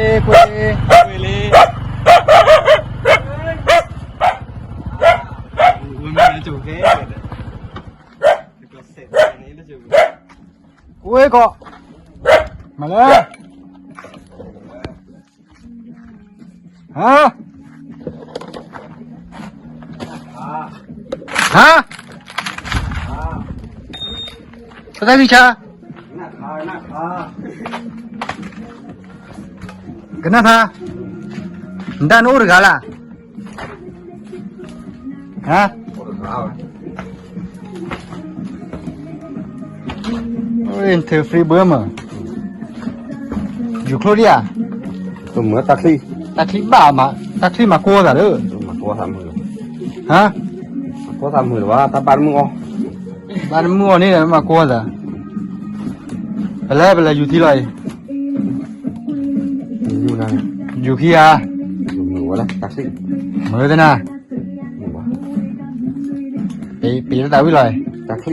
ကွ့လ့, ကွ့လ့, ဝဲမ့ၢ်လၢကၠိဖဲ, ကွ့ကီး, မၤလၢ, ဟါ, ဟါ, ပတၢ်ဂံၢ်ဆါ ကနၣ်ဖး, နတၢ်နအိၣ်တဂၤလၢ်, ဟါ, interfere ဘၢမး, ယူၤချိၣ်ဒံးဧါ, တၢ်ချံ, တၢ်ချံဘၣ်မး, တၢ်ချံမၤကိးသးဒီး, ဟါ, ကိးသးမုာ်လၢၤဘၣ်, တၢ်ဘၣ်တမုာ်အီၤ, ဘၣ်တမုာ်အီၤန့ၣ် မၤကိးသး, ပလဲၤ ပလဲၤယူၤထံလီၤအံၤ, ယူၤခံဂၤ, မုာ်သနၤ, ပ့ၤလၢသးဝံၣ်လီၤ, ပ့ၤလၢသးဝံၣ်လီၤကီး, ဟ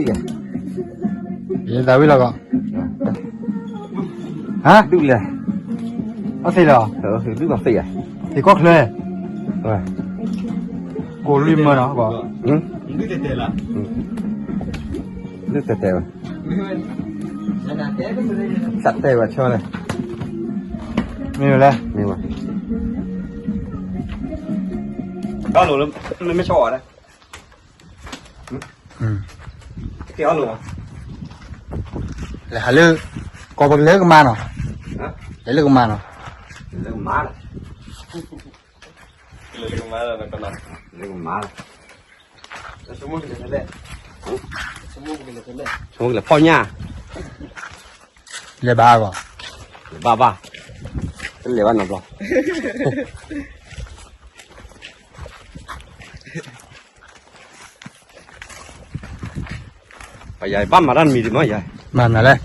ါ, အီၣ်သ့ၣ်လီၤ, သ့ၣ်ကီၢ်ချၢ, ကိးလွံၢ်မၢနီၤ, တဲတဲဘၣ်, မ့ၢ်ဝဲလဲၣ်, မ့ၢ်ဝဲ, ဘၣ်လိာ်လၢ, မ့ၢ်မ့ၢ်ဆီဝဲဒၣ် လဲၤဟးလၢ, ကိးပကလဲၤလၢကမါနီၤ, လဲၤလၢကမါနီၤ, လဲၤဖီၣ်ညၣ်, လဲၤဘၣ်ဂီၢ်, ဘၣ်ဘၣ်, တလဲၤဘၣ်နီတဘျီ ပယၤဘၣ်မၤတၢ်နမံၤဒံးမ့ၢ်ယၤ, မၤမနုၤလဲၣ်,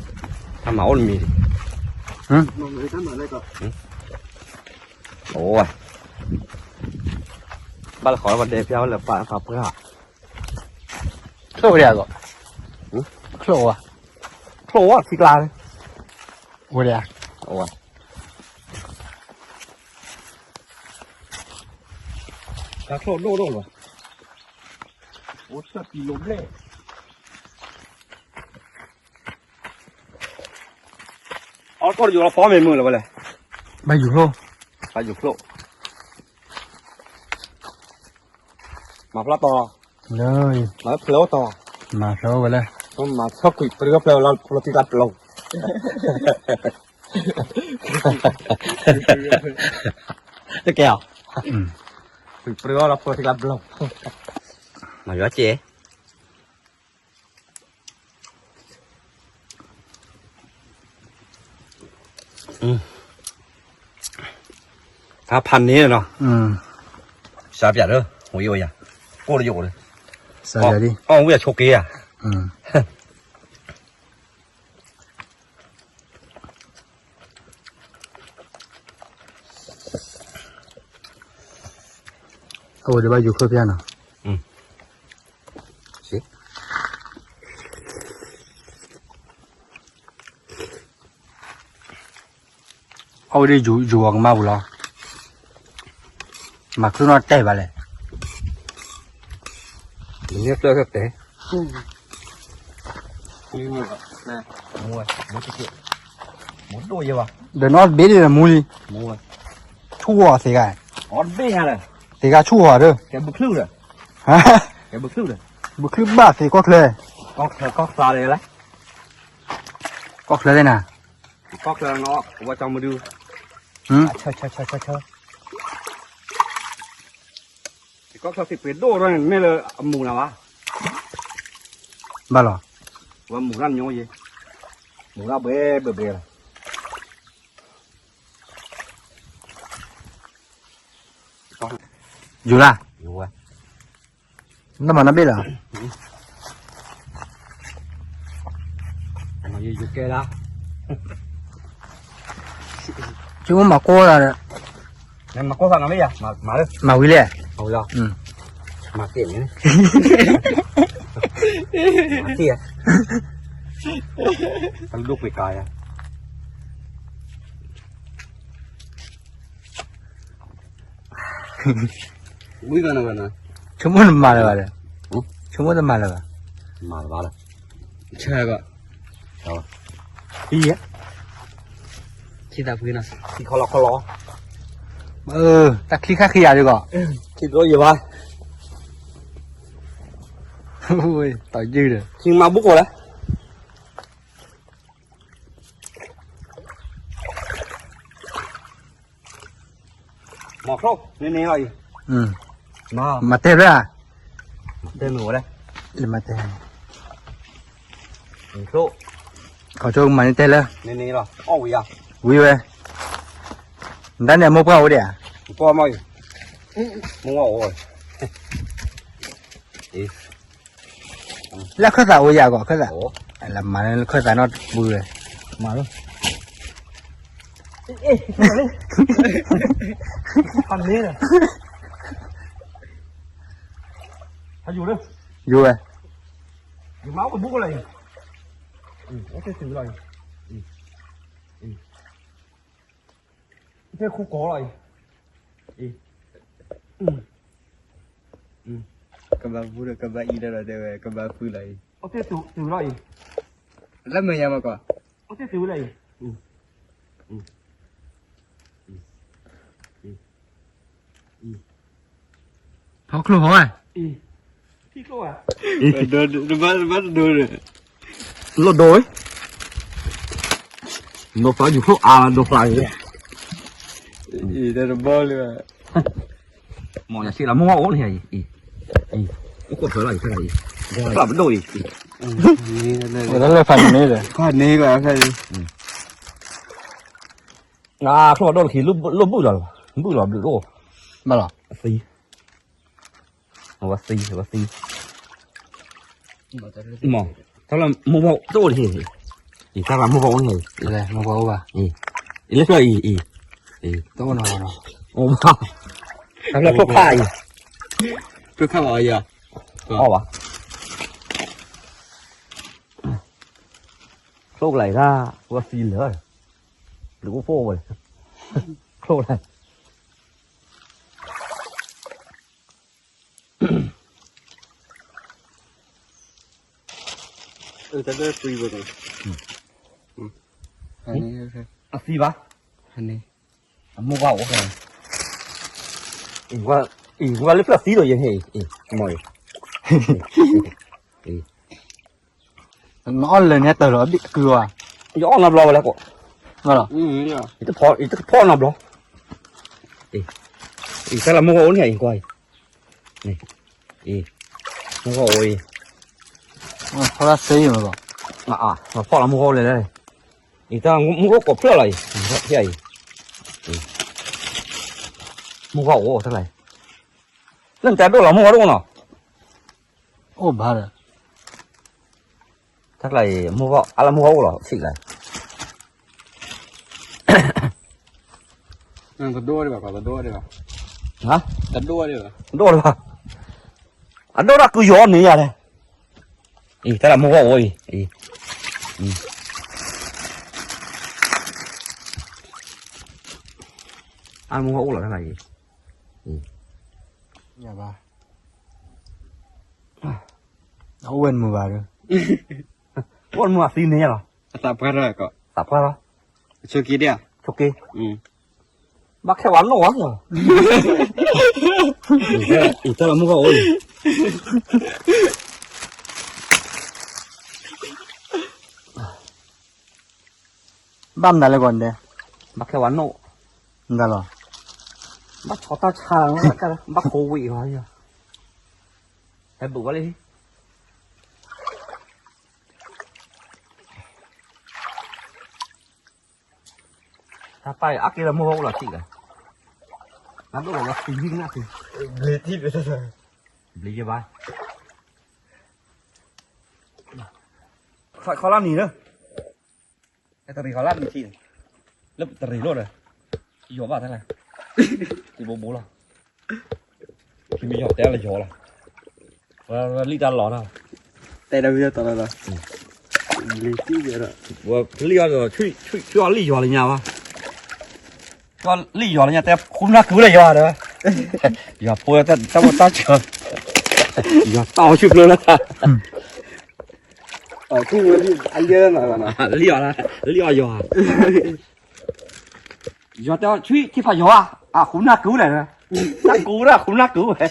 တၢ်မၤအိၣ်နမံၤဒံး, အိၣ်, ဘၣ်လၢဃီၤလၢပှၤဒဲဖျါဝဲလၢပှၤသးပှၢ်, ချိၣ်ဝဲဒၣ်အဂီၢ်, ချိၣ်ဝဲ, ချိၣ်ဝဲထံကျါ, ဝဲဒၣ်, တၢ်ချိၣ်ဒိၣ်ဒိၣ်လီၤ, အိၣ်တၢ်ပံၤလိဘျဲၣ် အီၣ်တကိၢ်တယိာ်လီၤဖီမ့ၢ်မုာ်လၢၤဝဲလဲၣ်, ဘၣ်ယူၤဖျိ, ဘၣ်ယူၤဖျိ, မၤဖျါတီၤ, မၤဖျါအိၣ်တီၤ, မၤဖျါအိၣ်ဝဲလဲၣ်, မၤဖျါကွံာ်ပရၢဖျါလီၤဖျါထံကျါပျီ, တကဲအီၤ, ကွံာ်ပရၢလီၤဖျါထံကျါပျီ, မၤယွၤကဲ ဖးဖးန့ၣ်နီၤ, စါပၠးဒီး ဝံၤအိၣ်ယၤ, ကိၢ်တယိာ်ဒီး, စါပၠးဒ်, အီၣ်ဝံၤအဆိးက့ဧါ, အဝဲဒၣ်ဘၣ်ယူၤဖျိဖျါနီၤ, အဝဲဒၣ်ယူၤအီၤကမၣ်ပူၤလီၤ, မၤချုးနီၢ်တဲာ်ဘၣ်လဲၣ်, မ့ၢ်ဖျၢၣ်တဲာ်, မူဝဲ, မူတက့ၢ်, မူဒိၣ်ယဲဘၣ်, ဒီးနီၢ်တဘ့ၣ်ဒ်မူလံ, မူဝဲ, ဆူၣ်အီၤသ့ၣ်ဂၤ, အီတဘ့ၣ်ညါလၢ, သ့ၣ်ဂၤဆူၣ်အီၤဒီး, ကဲဘုချုၣ်ဒီး, ကဲဘုချုၣ်ဒီး, ဘုချုၣ်ဘၣ်သ့ၣ်ကီၢ်ချၢ, ကီၢ်ချၢကီၢ်ချၢလၢ, ကီၢ်ချၢသ့ၣ်နၤ, ကီၢ်ချၢနီၤ ဝဲကၠီမဒု, ဆၢဆၢဆၢဆၢဆၢ ကီၢ်ချၢသ့ၣ်ပှ့ၤဒိၣ်ထီၣ်န့ၣ် မ့ၢ်လၢအမူၤနၤဘၣ်, ဘၣ်လီၤ, ဝဲမူၤတၢ်ညီယဲ, မူၤတၢ်ဘှဲဘှဲဘှဲလီၤ, ယူၤလၢ်, ယူၤဝဲ, နမၤနဘ့ၣ်လီၤ, ယူၤယူၤကဲလၢ ဆိကမိၣ်မၤကိၢ်သးဒီး, မၤကိၢ်သးနီၤမ့ၢ်ယၤ, မၤလၢ, မၤဝံၤလဲၣ်, မၤဝံၤလီၤ, မၤက့ၢ်န့ၣ်, မၤက့ၢ်ဧါ, တၢ်ဒိၣ်ပှ့ၤကါယၤ, ဝံၤဘၣ်နဘၣ်န, ဆိကမိၣ်နမၤလၢၤဘၣ်ဒီး, ဆိကမိၣ်တမၤလၢၤဘၣ်, မၤလၢၤဘၣ်လၢ, ဆၢကီး, ဆၢဘၣ်, အံၤယဲ, ခံသးဖှံနီၤ, ခံခီလီၤခီလီၤ, တၢ်ချံခါခံဂၤဒ်ကီး, ခံဘျီယဘၣ်, တီၤယုၢ်ဒီး, ခံမၤဘူၣ်ကိာ်လဲၣ် မၤချိၣ် န့ၣ်န့ၣ်လီၤအံၤ, မၤတဲဖျၢၣ်, တဲမ့ၢ်ဝဲလဲၣ်, မၤတဲ, ချိၣ်, ခီချိၣ်မၤန့ၢ်တဲလၢ, န့ၣ်န့ၣ်လီၤ အီၣ်ဝံၤယၤ, ဝံၤဝဲ, နတၢ်န့ၣ်အမိၢ်ပှၢ်အိၣ်ဒံးဧါ, ပှၢ်မီၢ်အံၤ, မိၢ်ဝဲအိၣ်, လၢခၢၣ်သးအိၣ်ယၤကီး ခၢၣ်သး, လၢမၤလၢခၢၣ်သးနီတပူၤဝဲ, မၤလီၤ, ဟါယူၤလၢ, ယူၤဝဲ, ယူၤမၤအိၣ်ကဘူၣ်ကလၢအံၤ, အိၣ်တ့ၢ်တုၤလီၤအံၤ, အိၣ်တ့ၢ်ခိၣ်ကီၤလီၤအံၤ, အံၤ ကဘၣ်ဖုဒီး ကဘၣ်အံၤဒီးတဲဝဲ ကဘၣ်ဖုလီၤအံၤ, အိၣ်တ့ၢ်တုၤလီၤအံၤ, လၢမဲာ်ညါမးကီး, အိၣ်တ့ၢ်တုၤလီၤအံၤ, ဖီချိၣ်ဖီဝဲ, ဖီချိၣ်ဝဲ, တဘၣ်တဘၣ်တဒိဒီး, လီၤဒိဝဲ, ဒိဖျါယူၤချိၣ်အါလီၤဒိဖျါအံၤ, တဘီလၢ မ့ၢ်ယၤဆံးလီၤ မိၢ်ဝဲအိၣ်လၢအံၤ, အိၣ်ခိၣ်ထွဲလီၤအံၤ, ဖျါပဒိၣ်အံၤ, ဝဲဒၣ်လၢဖးန့ၣ်ဒီး, ဖးန့ၣ်ကီးဖဲအံၤ, နချိၣ်အဒိၣ်တခံ လိၣ်ဘုၣ်လီၤလၢၤဘၣ်, ဘုၣ်လီၤဘျုးတအိၣ်, ဘၣ်လီၤ, အသံ အဝဲသံ အဝဲသံ, မ့ၢ် တၢ်လၢမိၢ်ဝဲတအိၣ်တဟ့ၣ်, အံၤ တၢ်လၢမိၢ်ဝဲအိၣ်န့ၣ်, မိၢ်ဝဲအိၣ်ဘၣ်, အံၤ လၢကျီၢ်အံၤ, အံၤ တအိၣ်နီၤ, အိၣ်ဘၣ်, တၢ်လၢဖိခါအံၤ, ဖိခါဘၣ်အံၤ, အီၣ်ဘၣ်, ချိၣ်ကလၢ်အံၤဒၣ်, ဝဲသံလၢာ်, ဘျုးအိၣ်ဖှိၣ်ဝဲ, ချိၣ်ကလၢ် တၢ်လၢပှံၤဘၣ်, အသံဘၣ်, အမိၢ်ပှၢ်အိၣ်, အံၤ ဝဲလၢဖျၢၣ်သံဒီးယဲန့ၣ်, မ့ၢ်, နအီၣ်လၢာ်န့ၣ်တၢ်လီၤအဘ့ၣ်ကုၤဘၣ်, ယအီၣ်နီတဘျီဝဲလဲၣ်ကိး, ယတဖီနီတဘျီ, အံၤ တၢ်လၢမိၢ်ဂီၢ်အိၣ်န့ၣ် အံၤကွၢ်အံၤ, အံၤ, မိၢ်ဂီၢ်အိၣ်အံၤ, ဖီၣ်လၢသ့မးဘၣ်, ဖီၣ်လၢမိၢ်ဂီၢ်အိၣ်လဲၣ်လဲၣ်, အံၤတၢ်မိၢ်ဂီၢ်ကိးဖျၢၣ်လီၤအံၤ, ဖဲအံၤ, မိၢ်ဂီၢ်အိၣ်တၢ်လၢ, လၢနတဲဒိၣ်လီၤမိၢ်ဂီၢ်ဒိၣ်နီၤ အိၣ်ဘၣ်ဒီး, တၢ်ကျါအံၤ မိၢ်ဂီၢ် အလၢမိၢ်ဂီၢ်အိၣ်လီၤ ဆံးလီၤ, တဒိၣ်ဒံးဘၣ်, တဒိၣ်ဒံးဘၣ်, တဒိၣ်ဒံးဘၣ်, ဒိၣ်ဒံးဘၣ်, အဒိၣ်တၢ်ကုယီၤန့ၣ်ယၤလဲၣ်, အံၤ တၢ်လၢမိၢ်ဂီၢ်အိၣ်အံၤ, အလၢမိၢ်ဂီၢ်အိၣ်လီၤတၢ်ကျါအံၤ, ယဘၣ် အအိၣ်ဝဲနမုာ်ဘၣ်ဒီး, အိၣ်နမုာ်အသံန့ၣ်လီၤ, အသးပှၢ်ထီၣ်ကီး, သးပှၢ်လီၤ, ဆိးက့ဒၣ်, ဆိးက့, ဘၣ်ခဲဝဲနီၣ်ဝဲ, အံၤတၢ်လၢမိၢ်ဂီၢ်အိၣ်အံၤ ဘၣ်မနုၤလဲၣ်ဂီၢ်န့ၣ်, ဘၣ်ခဲဝဲနီၣ်, မတၤလီၤ, ဘၣ်ဆီတၢ်ဆါ, ဘၣ်ခိဝံၤဂီၤ, ဟဲဘူးဝဲလံ, တၢ်ပာ်အံၤအါက့လၢမိၢ်ဂီၢ်အိၣ်လီၤထံၣ်လီၤ, နဒိၣ်လီၤဝဲသံဟံၣ်ကနၣ်သံ, ဘျ့ယဘၣ်, ခီလၢနံၤလၢ တရံးခီလၢနံၤထံၣ်န့ၣ်, လၢတရံးလိၣ်ဒီး, ယီၤဘၣ်တၢ်လဲၣ်, တံၤဘိဘိလီၤ, ခံမ့ၢ်ယီၤတဲလၢယီၤလီၤ, ဝဲလံၣ်တၢ်လီၤလီၤ, တဲတၢ်ဝံၤတၢ်လီၤလီၤ, ဝဲလံၣ်အီၤဒီး ဆူၣ်အီၤလံၣ်ယီၤလၢညါဘၣ်, ဆူၣ်အီၤလံၣ်ယီၤလၢညါတဲ ဃုနၢ်ကုလၢယီၤဒီး ယွၤဖိတၢ်မိၢ်တၢ်စၢၤ, ယွၤတီဆူၣ်ဖျိလၢ, အလံၣ်အီၤ, လံၣ်အီၤယွၤ, ယွၤတဲဆံခံဖးယွၤ, အဃုနၢ်ကူလဲၣ်, နၢ်ကူဒၣ် အဃုနၢ်ကူဝဲ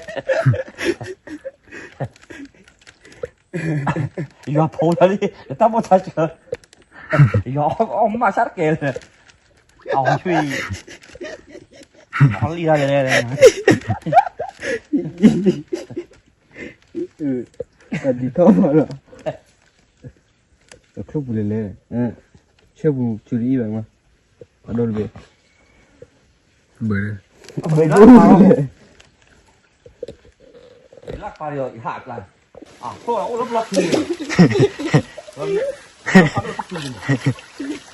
ယွၤဖိလၢလံ, တၢ်မိၢ်တၢ်စၢၤ, ယွၤအီၣ်မးစၢ်တကဲလၢ, အီၣ်ဆံ, အီၣ်လံတၢ်လဲၣ်, ဒ်ထီၣ်မးလီၤ, တချိၣ်ပူၤလဲၣ်လဲၣ်, ဆဲပူၤဆူတအံၤဘၣ်မး, အဒိတဘ့ၣ်, ဘၢၣ်, ဘၢၣ်ဒိၣ်လဲၣ် လၢပၢ်ဒီးယဟးအကျါ, အသိၣ်အိၣ်လၢပျီခံန့ၣ်, ပၢ်ဒိၣ်တၢ်ခံန့ၣ်,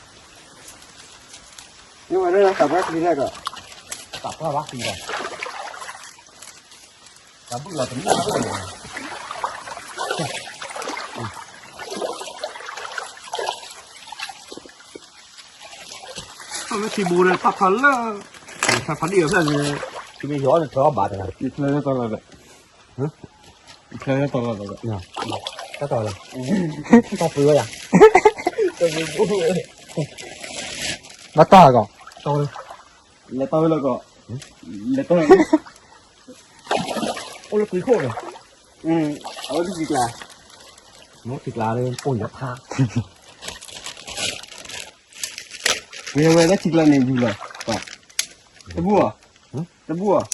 မ့ၢ်ဝဲဒၣ်သးပှၢ်ချံန့ၣ်ကီး, သးပှၢ်ဘၣ်ချံဒီး, သးဘုၣ်လီၤတနံၣ်အိၣ်န့ၣ် ထီၣ်လၢထံဘိန့ၣ် ထီၣ်ထီလၢ, ထီၣ်ထီဒ်အဖျၢၣ်န့ၣ်, ထံမ့ၢ်ယီၤန့ၣ် ထီၣ်ဘၣ်တဂၤ, ယဖျၢၣ်လၢတီၢ်လီၤဒီး, ယဖျၢၣ်လၢတီၢ်လီၤဒီး, တၢ်တီၢ်လီၤ, တၢ်ပှ့ၤဝဲယၤ, ဘၣ်တီၢ်ကီး, လဲၤတီၢ်ဝဲလၢကီး, လဲၤတီၢ်ဝဲ, အိၣ်လၢကွံခိၣ်ဒီး, အဝဲဒ်စံကျါ, မ့ၢ်စံကျါလၢအိၣ်ယဖး ဝဲဝဲလၢထံကျါန့ၣ်ယူၤလီၤ, တဘူၣ်အီၤ, တဘူၣ်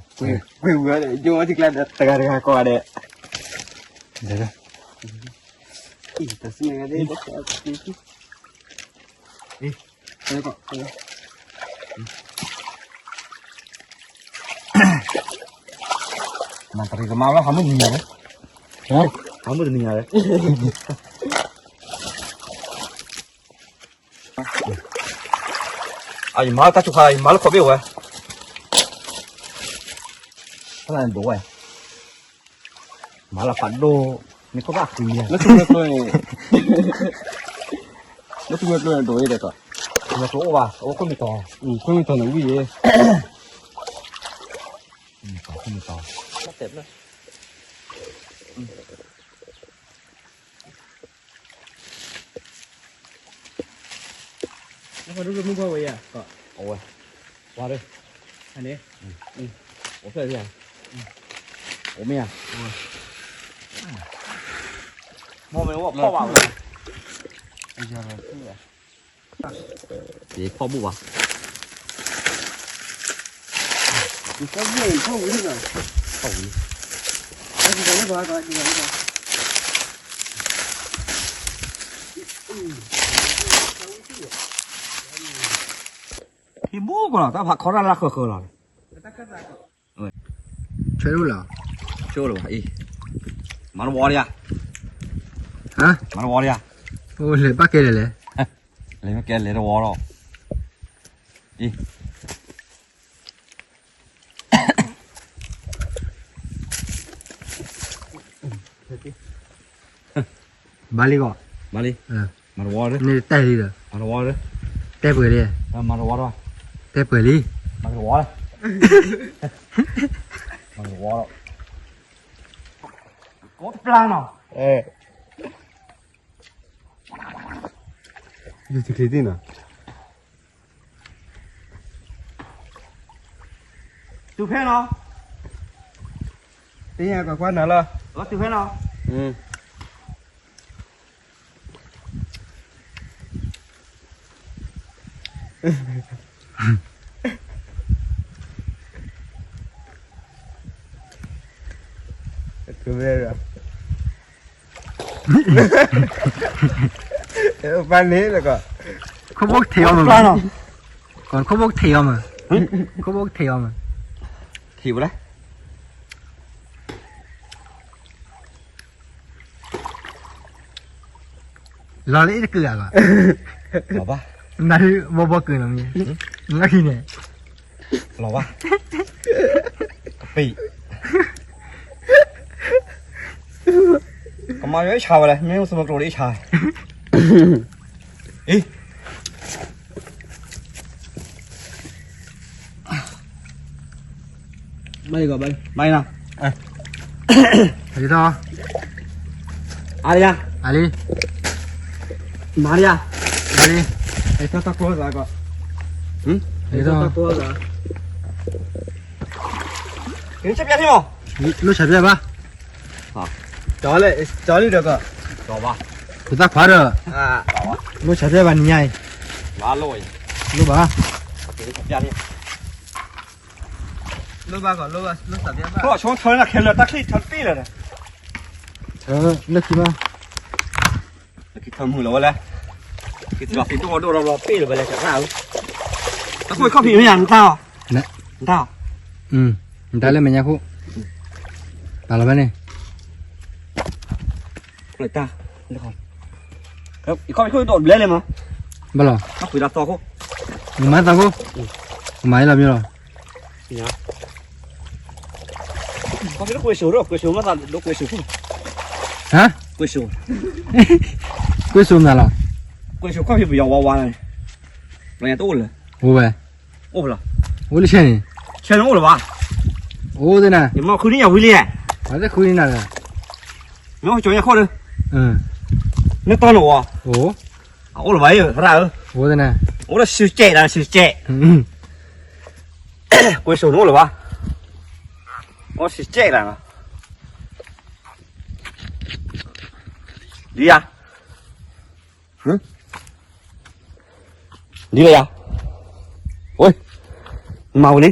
အီၤ, ကွံဝဲဒီး ယိၤထံကျါဒီး တဂၤတဂၤကိးဂၤဒဲး, တၢ်စံၣ်န့ၣ်ဂၤဒဲး, မၤတရံးကမါဝဲ ဟးမုၢ်တနံၤညါလဲၣ်, ဟးမုၢ်တနံၤညါလဲၣ်, အယမၤတၢ်စူၤခါ ယမၤလၢခိးဘ့ၣ်ဝဲ, ဖဲလၢဒိးဝဲ, မၤလၢဖးဒိၣ်, မ့ၢ်ခိၣ်ဘၣ်ဃံ, လၢထူဝဲကျိန့ၣ်, လၢထူဝဲကျိန့ၣ်ဒိးအံၤဒီးကီး, ထူဝဲကျိအိၣ်ဘၣ် အိၣ်ခိၣ်မံၤတီၤ, ခိၣ်မံၤတီၤန့ၣ်ဝံၣ်ယဲ ခိၣ်မံၤတီၤ, ခိၣ်မံၤတီၤ, နဖးဒိၣ်လၢမုၢ်ဘၣ်ဝဲယၤ, အဝဲ, ဝါဒၢ, န့ၣ်, အိၣ်ဖျဲၣ်ယၤ, အိၣ်မ့ၢ်ယၤ, မ့ၢ်မ့ၢ်ဝဲဖီၣ်ဘၣ်ဝဲ, ယဖီၣ်ဘူၣ်ဘၣ်, ဖီၣ်ဝံၤ ဟံၣ်ဘူၣ်ကီးလီၤ တၢ်ဖးခီတၢ်လၢဃၢၤဃၢၤလီၤ, ဆၢဒိၣ်လီၤ, ဆၢဒိၣ်လီၤဘၣ်အံၤ, မၤတဝီလံဧါ, ဟါ, မၤတဝီလံဧါ, အိၣ်လဲၤဘၣ်ကဲလဲၣ်လဲၣ်, လဲၤဘၣ်ကဲလဲၤတဝီလီၤ, အံၤ ဘၣ်လံကီး, ဘၣ်လံ, မၤတဝီလံ, န့ၣ်တဲလံဒီး, မၤတဝီလံ, တဲပှဲၤလံ, မၤတဝီလံ, တဲပှဲၤလံ, မၤတဝီလံ, မၤတဝီလံ, ကိးတပျၢ်နီၤ, အဲ, ယုၢ်တချံတံၢ်နီၤ, တုၤဖဲနီၤ, တညါကွၢ်ကွၢ်နၤလီၤ, တုၤဖဲနီၤ, တုၤဖဲလီၤ, ပၢ်န့ၣ်လၢကီး, ခိၣ်ဘိၣ်ထံးအီၤမး, ခိၣ်ဘိၣ်ထံးအီၤမး, ခိၣ်ဘိၣ်ထံးအီၤမး, ထံးဝဲလဲၣ် လီၤလၢအ့ၣ်တကုာ်အဂီၢ်, လီၤဘၣ်, နဘီဘီကုာ်လီၤမ့ၢ်, လီၤဟံၣ်န့ၣ်, လီၤဘၣ်, ကပံး, ကမၤယွၤအ့ၣ်ဆါဝဲလဲၣ် မ့ၢ်အိၣ်သမၢကျိၤလၢအ့ၣ်ဆါ, အံၤ အံၤ ဘၣ်လံကီး ဘၣ်လံ ဘၣ်လံနီၤ, ဟဲထီၣ်, အါလံယါ, အါလံ, မၤလံယါ, မၤလံ, ဟဲထီၣ်တၢ်ကျိသးကီး, ဟဲထီၣ်တၢ်ကျိသး, ကဆၢပျဲထံမး, လိၣ်ဆၢပျဲဘၣ်, ကၠီလၢ ကၠီလံဒီးကီး, ကၠီဘၣ်, ဖိသၣ်ခွါဒီး, လိၣ်ဆၢပျဲဘၣ်နံၤညါအံၤ, ဘၣ်လိၣ်အံၤ, လိၣ်ဘၣ်, ကဆၢပျဲထံ လိၣ်ဘၣ်ကီး လိၣ်ဘၣ် လိၣ်သးပျဲဘၣ်, ဆိထၢနၤခဲလၢာ် တၢ်ချံထၢတပ့ၢ်လၢာ်ဒီး, ထၢလၢခံဘၣ်, လၢခံထၢမုာ်လီၤဝဲလဲၣ်, ကသံၣ်လီၤသံတအိၣ်ဒိၣ်ဒီးပ့ၢ်လၢာ်ဝဲလဲၣ် ကသၣ်ဧၢ, တၢ်ခိၣ်ခီၣ်ဖံးမ့ၢ်ယါ နတၢ်အီၤ, နတၢ်အီၤ, နတၢ်လၢမဲာ်ညါခိၣ်, ပာ်လီၤဖဲန့ၣ် တၢ်, ယခီၣ်ခိၣ်ဒိၣ်ဘျဲလဲၣ်မး, ဘၣ်လီၤ, အဃုဒၣ်သီခိၣ်, မၤသီခိၣ်, မၤအံၤလီၤမ့ၢ်လီၤ, ကွ့ၢ်စိဒီး ကွ့ၢ်စိမၤသးဒိကွ့ၢ်စိခိၣ်, ဟါ, ကွ့ၢ်စိ, ကွ့ၢ်စိမနုၤလီၤ, ကွ့ၢ်စိခီၣ်ဖံးပယီၤဝါဝါန့ၣ်, ပယီၤတအိၣ်လၢ, အိၣ်ဝဲ, အိၣ်လီၤ, အိၣ်လၢဆဲန့ၣ်, ဆဲန့ၣ်အိၣ်လၢၤဘၣ်, အိၣ်သ့ၣ်နၤ, ယမ့ၢ်ဃုန့ၢ်ယၤဝံၤလံ, အဝဲသ့ၣ်ဃုန့ၢ်နၤလၢ, မ့ၢ်ကၠီညါခိၣ်ဒီး, မ့ၢ်တီၢ်နဝီၤ, အိၣ်လၢၤဘၣ်ယဲၢ်သရၣ်ဧၢ, အိၣ်သ့ၣ်နၤ, အိၣ်လၢစူစဲးဒီးစူစဲး ကွ့ၢ်စိန့ၣ်အိၣ်လၢၤဘၣ်, အိၣ်စူစဲးလၢ, လံယါ, လံလၢယါ, ဝဲ, နမၤဝံၤလံ,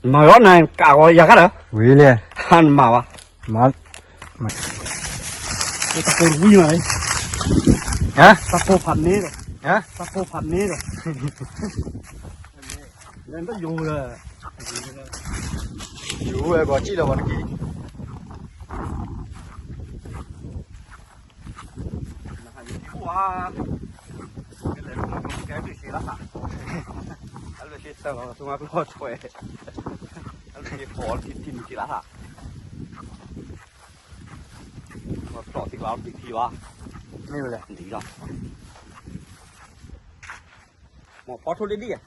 နမၤဝံၤလီၤ နကးဂီၤယၤကါဒီး, ဝံၤလံ, နမၤဘၣ်, တၢ်ကိၢ်တဝံၤမးလံ, တၢ်ကိၢ်ဖးန့ၣ်ဒီး, တၢ်ကိၢ်ဖးန့ၣ်ဒီး, လဲၤတယိၤလၢ, ယိၤဝဲကီးစံၣ်လီၤဝဲတက့ၢ်, နဟးယိၤထံအိၣ်ဧါ, ကဲဘျုးစ့လၢဟး, အဘျုးစ့တၢ်လီၤ သုမၤကျိၣ်ထွဲ, အဘျုးစ့ဖီထံထံနုၤက့လၢဟး, ပျီၣ်သံကျါတထံဘၣ်, မ့ၢ်ဝဲလဲၣ်, ဒ်လီၤ, မ့ၢ်ဖီထိၣ်ဒ့ဒံၣ်,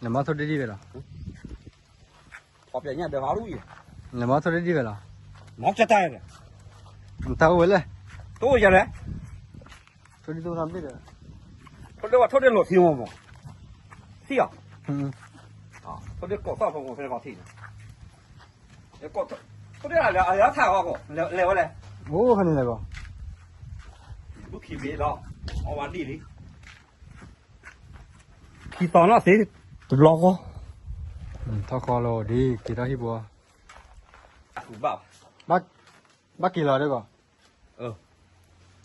နမၤထိၣ်ဒ့ဒံၣ်ဝဲလီၤ. ထီၣ်ပျဲညါဒီးဟးရူၢ်အံၤ, နမၤထိၣ်ဒ့ဒံၣ်ဝဲလီၤ. မၤကတၢၢ်ဒီး, နတၢ်အိၣ်ဝဲလဲၣ်, တအိၣ်ယၤလဲၣ်, ထိၣ်ဒ့ဒိၣ်သးဘ့ၣ်ဒီး, ထိၣ်ဒ့ဝဲထိၣ်ဒ့လိာ်ထံမ့ၢ်မ့ၢ်, ထံၣ်အီၤ, ထိၣ်ဒ့ကိးသီၣ်ဖိကိးဖဲကိးထံၣ်န့ၣ်, ထိၣ်ဒ့လၢအယၤထးဂီၤကိး, လဲၤဝဲလဲၣ်, အိၣ်ဖဲန့ၣ်လဲၣ်ကိး, ဘုခံဘ့ၣ်လီၤ, အီၣ်ဝဲဒ်လံ ခံသီနီၢ်သ့, တဘျီဃီ, ထီၣ်ခီလီၤဒ်က့ၤထီၣ်ဟံၣ်ပူၤ, ဘၣ်, ဘၣ်က့ၤလီၤဒ်ကီး,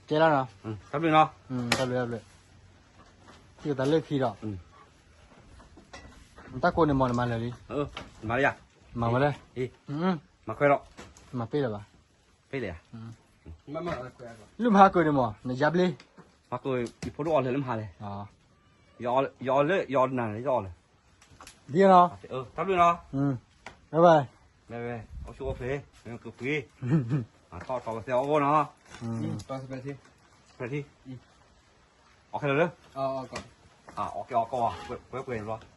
ကဲလီၤနီၤ, တၢ်ဘျုးနီၤ, တၢ်ဘျုးတၢ်ဘျုး, ထံၣ်သးလၢခံဒီး, နတၢ်ကိးန့ၣ်မ့ၢ်နမၤလၢာ်လံ, မၤလၢယါ, မၤဝဲလဲၣ်, မၤခွဲးဒီး, မၤပ့ၢ်လၢၤဘၣ်, ပ့ၢ်လၢယါ, လုၢ်မဟါကၢၤန့ၣ်မ့ၢ် နယါဘျ့, မဟါကၢၤ ယဖိဒိၣ်အီၣ်လၢာ်လၢမဟါလဲၣ်, ယအီၣ်လၢ ယအီၣ်နၤန့ၣ် ယအီၣ်လၢာ်, ဒ်နီၤ, တၢ်ဘျုးနီၤ, ဘၣ်ဘၣ်, အိၣ်ဆူၣ်အိၣ်ချ့, မ့ၢ်ကပှ့ၤ, ထီၣ်ထီၣ်ကသဲအီၣ်အိၣ်နီၤ, အီၣ်ခဲလၢာ်လၢ, အီၣ်ကဲအီၣ်ကီၢ်, ပှဲၤပှဲၤန့ၣ်ဘျီ